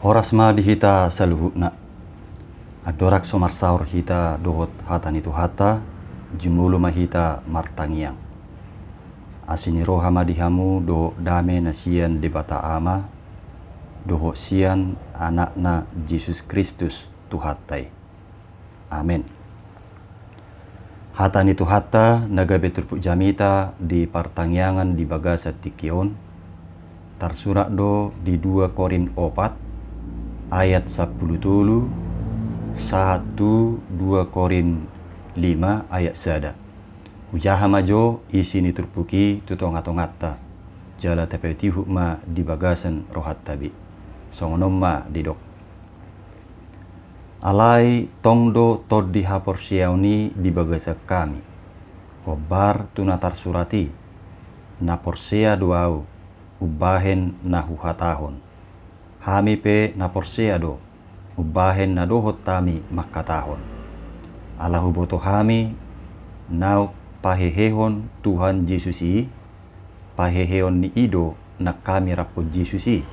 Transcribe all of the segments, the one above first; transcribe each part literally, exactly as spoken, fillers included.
Horas ma di hita saluhutna. Andorang so marsaor hita dohot hata ni Tuhanta, jumolo ma hita martangiang. Asi ni roha ma di hamu dohot dame na sian Debata Ama, dohot sian Anakna Jesus Kristus Tuhanta i. Amen. Hata ni Tuhanta na gabe turpuk jamita di partangiangan di bagasan tingki on, tarsurat do di dua Korint opat ayat sampulu tolu sahat tu dua Korint lima ayat sada. Hujaha ma jo isi ni turpuk i tu tongatonganta, jala tapaihutihut ma di bagasan rohanta be. Songon on ma didok. Alai tong do tondi haporseaon i di bagasan hami, hombar tu na tarsurat i: Na porsea do ahu, umbahen na huhatahon. Hami pe na porsea do, umbahen na dohot hami mangkatahon. Ala huboto hami naung pahehehon Tuhan Jesus i, paheheon ni i do nang hami rap Jesus i,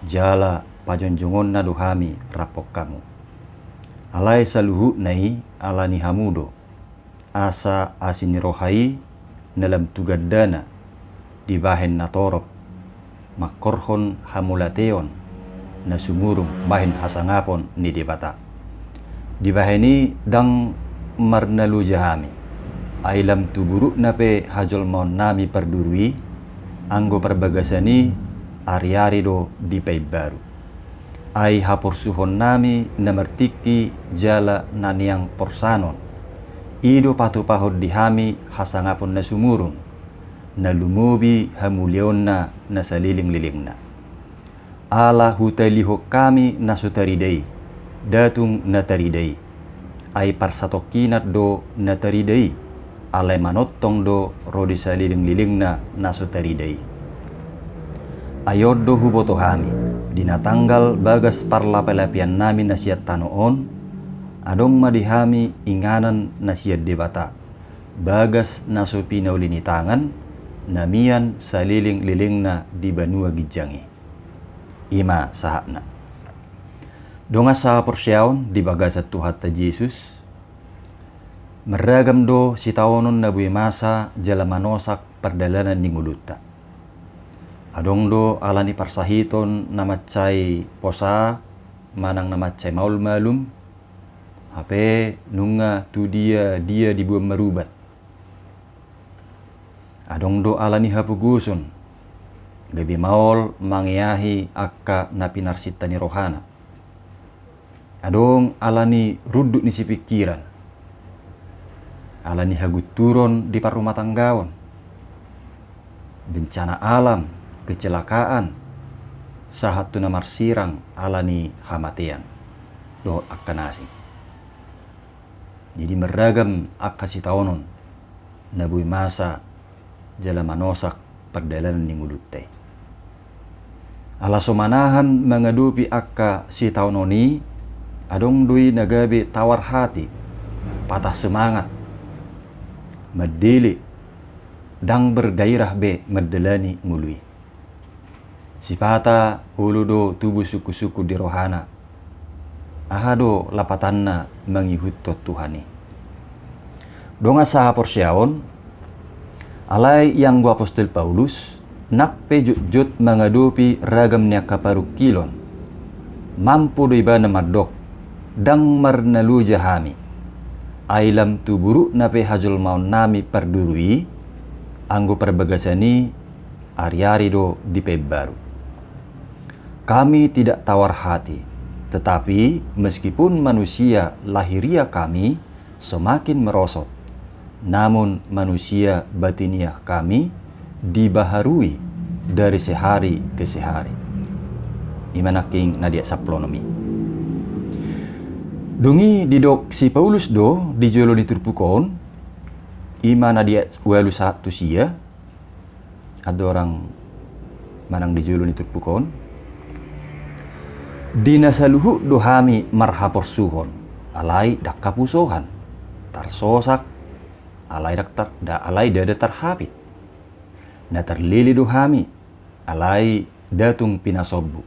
jala pajongjongonna do hami rap hamu. Alai saluhutna i ala ni hamu do, asa asi ni roha i na lam tu gandana dibahen na torop, mangkorhon hamauliateon na sumurung bahen hasangapon ni Debata. Dibahen i ndang marnaloja hami, ai lam tu burukna pe hajolmaonnami parduru i, anggo parbagasan i ariari do dipaimbaru. Ai haporsuhonnami na martingki jala na niang porsanon, i do patupahon di hami hasangapon na sumurung, na lumobi hamuliaonna na salelenglelengna. Ala hutalihon hami na so tarida i, datung na tarida i. Ai parsatongkinan do na tarida i, alai manongtong do ro di salelenglelengna na so tarida i. Ai on do huboto hami, di na tanggal bagas parlapilapiannami na sian tano on, adong ma di hami inganan na sian Debata, bagas na so pinauli ni tangan, na mian salelenglelengna di banua ginjang i. I ma sahatna. Dongan sahaporseaon di bagasan Tuhanta Jesus, marragam do sitaonon na boi masa jala manosak pardalanan ni ngolunta. Adong do ala ni parsahiton na mansai posa manang na mansai maol malum, hape nunga tu dia dia diboan marubat. Adong do ala ni hapogoson, gabe maol mangeahi angka na pinarsinta ni rohana. Adong ala ni runduk ni sipingkiran, ala ni hagunturon di parrumatanggaon, bencana alam, kecelakaan, sahat tu na marsirang ala ni hamatean dohot angka na asing. Jadi marragam angka sitaonon na boi masa jala manosak pardalanan ni ngolunta i. Ala so manahan mangadopi angka sitaonon i, adong do i na gabe tawar hati, patah semangat, mandele, ndang bergairah be mandalani ngolu i. Sipata olo do tubu sungkunsungkun di rohana, aha do lapatanna mangihuthon Tuhan i. Dongan sahaporseaon, alai ianggo apostel Paulus, nang pe jotjot mangadopi ragam ni angka parungkilon, mampu do ibana mandok, ndang marnaloja hami, ai lam tu burukna pe hajolmaonnami parduru i, anggo parbagasan i ariari do dipaimbaru. Kami tidak tawar hati, tetapi meskipun manusia lahiriah kami semakin merosot, namun manusia batiniah kami dibaharui dari sehari ke sehari. I ma nangkin na di ayat sampulu onom i. Dung i didok si Paulus do di jolo ni turpuk on, i ma na di ayat ualu sahat tu sia, andorang manang di jolo ni turpuk on. Di na saluhut do hami marhaporsuhon, alai ndang hapusohan, tarsosak, alai ndang tar-, nda-, alai ndada tarhapit. Na tarlele do hami, alai nda tung pinasombu.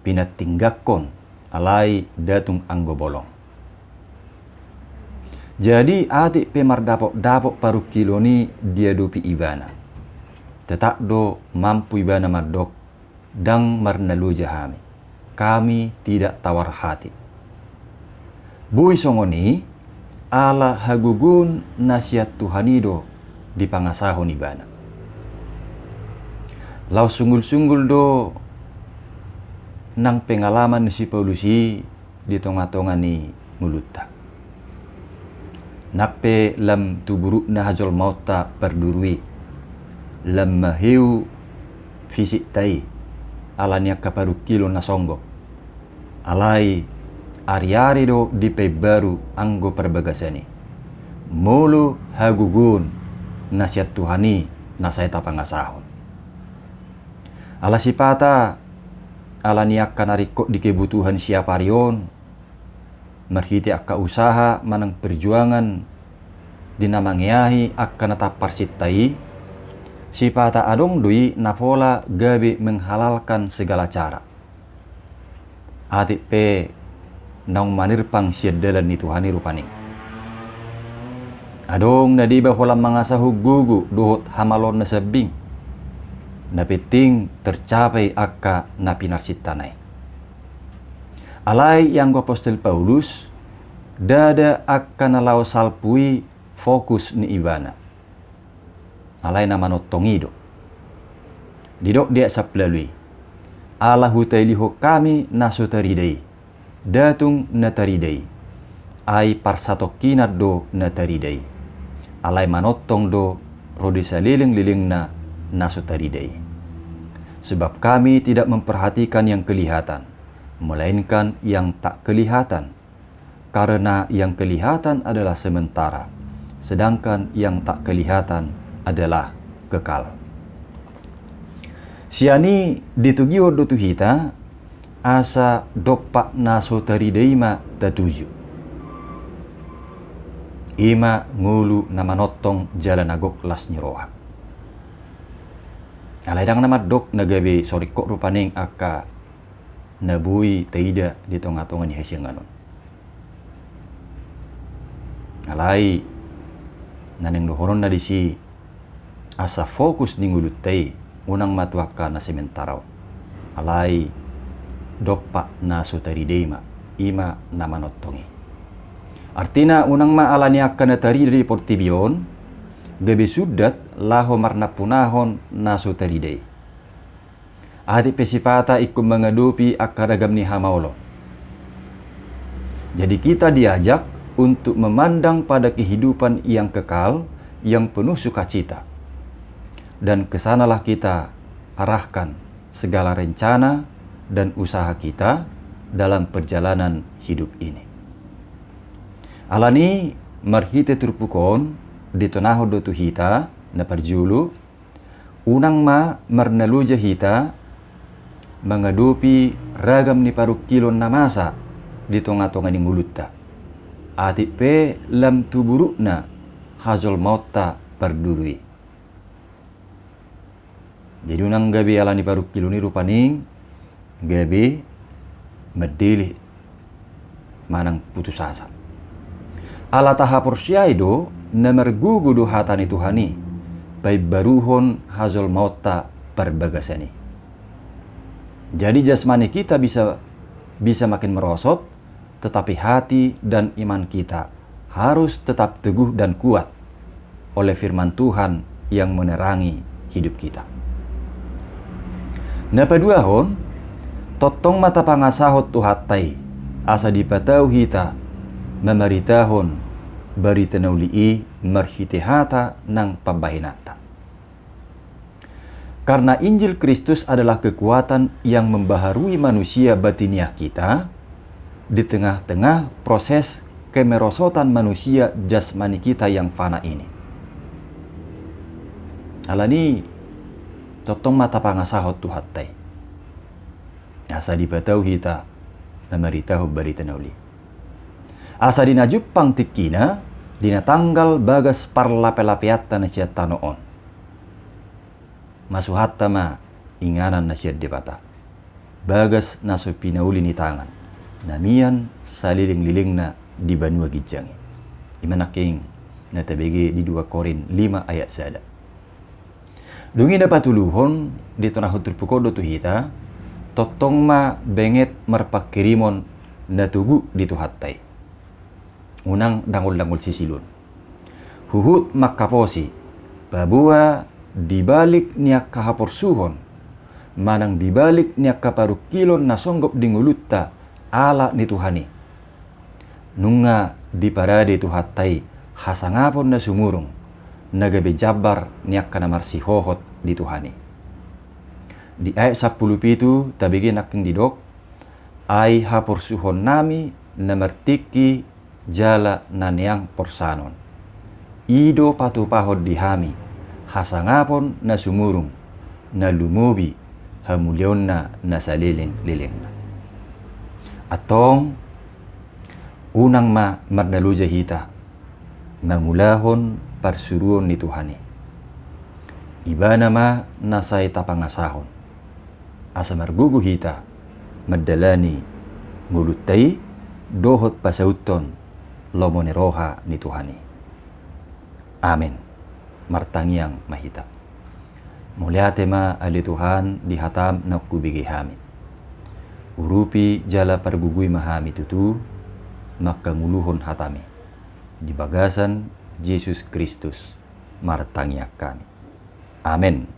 pinantinggangkon, alai datung anggo bolong. Jadi atik pe mardapotdapot parungkilon i diadopi ibana, tetap do mampu ibana mandok, ndang marnaloja hami. Kami tidak tawar hati. Boi songon i, ala hagogoon na sian Tuhan i do dipangasahon ibana. Laos sunggulsunggul do nang pengalaman ni si Paulus i di tongatonga ni ngolunta. Nang pe lam tu burukna hajolmaonta parduru i, lam maheu fisikta i, ala ni angka parungkilon na songgop. Alai ariari do dipaimbaru anggo parbagasan i. Molo hagogoon na sian Tuhan i na sai tapangasahon. Ala sipata, ala ni angka na ringkot di kebutuhan siapari on, marhite angka usaha manang perjuangan di na mangeahi angka na tamparsinta i, sipata adong do i na pola gabe menghalalkan segala cara. Atik pe naung manirpang sian dalan ni Tuhan i rupani. Adong na deba holan mangasahon gogo dohot hamaloon na sambing. Na penting tercapai angka na pinarsintana i. Alai ianggo apostel Paulus, ndada angka na laho salpu i fokus ni ibana. Alai na manontong i do. Didok di ayat sampulu ualu i, ala hutailihon hami na so tarida i, datung na tarida i, ai parsatongkinan do na tarida i. Alai manontong do ro di salelenglelengna na so tarida i. Sebab kami tidak memperhatikan yang kelihatan, melainkan yang tak kelihatan. Karena yang kelihatan adalah sementara, sedangkan yang tak kelihatan adalah kekal. Sian i ditogihon do tu hita, asa dompak na so tarida i ma tatuju. I ma ngolu na manontong jala na gok las ni roha. Alai ndang na mandok na gabe so ringkot rupani angka na boi taida di tongatonga ni hasiangan on. Alai na naeng dohononna disi, asa fokus ni ngolunta i unang ma tu angka na sementara on. Alai dompak na so tarida i ma, i ma na manontong i. Artina unang ma ala ni angka na tarida di portibi on gabe sundat laho marnampunahon na so tarida i. Atik pe sipata ingkon mangadopi angka ragam ni hamaolon. Jadi kita diajak untuk memandang pada kehidupan yang kekal, yang penuh sukacita. Dan kesanalah kita arahkan segala rencana dan usaha kita dalam perjalanan hidup ini. Alani marhite turpuk on ditonahon do tu hita, na parjolo, unang ma marnaloja hita mangadopi ragam ni parungkilon na masa di tongatonga ni ngolunta. Atik pe lam tu burukna hajolmaonta parduru i. Jadi unang gabe ala ni parungkilon i rupani gabe mandele manang putus asa. Ala tahaporseai do na margogo do hata ni Tuhan i paimbaruhon hajolmaonta parbagasan i. Jadi jasmani kita bisa, bisa makin merosot, tetapi hati dan iman kita harus tetap teguh dan kuat oleh firman Tuhan yang menerangi hidup kita. Na paduahon, tongtong ma tapangasahon Tuhanta i, asa dipatau hita mamaritahon barita na uli i marhite hata nang pambahenanta. Karena Injil Kristus adalah kekuatan yang membaharui manusia batiniah kita di tengah-tengah proses kemerosotan manusia jasmani kita yang fana ini. Alani tongtong ma tapangasahon Tuhanta i, asa dipatau hita mamaritahon barita na uli. Asa di na jumpang tingkina, di na tanggal bagas parlapelapeanta na sian tano on, masuhanta ma inganan na sian Debata. bagas na so pinauli ni tangan, na mian saleleng-lelengna di banua ginjang i. I ma nangkin na tabege di dua Korint lima ayat sada. Dung i na patoluhon, ditonahon turpuk on do tu hita, tongtong ma benget marpanghirimon na togu di Tuhanta i. Unang dangol-dangol sisiluon. Huhut mangkaposi, paboa di balik ni angka haporsuhon, manang di balik ni angka parungkilon na songgop di ngolunta ala ni Tuhan i, nunga diparade Tuhanta i hasangapon na sumurung, na gabe jambar ni angka na marsihohot di Tuhan i. Di ayat sampulu pitu tabege nangkin didok, ai haporsuhonnami na martingki jala na neang porsanon, i do patupahon di hami hasangapon na sumurung, na lumobi hamuliaonna na saleleng-lelengna. Antong, unang ma marnaloja hita mangulahon parsuruon ni Tuhan i. Ibana ma na sai tapangasahon, asa margogo hita mandalani ngolunta i dohot pasauthon lomo ni roha ni Tuhan i. Amen. Martangiang ma hita. Mauliate ma ale Tuhan di hatam na hubege hami. Urupi jala pargogoi ma hami tutu mangkanguluhon hatam i. Di bagasan Jesus Kristus martangiang hami. Amen.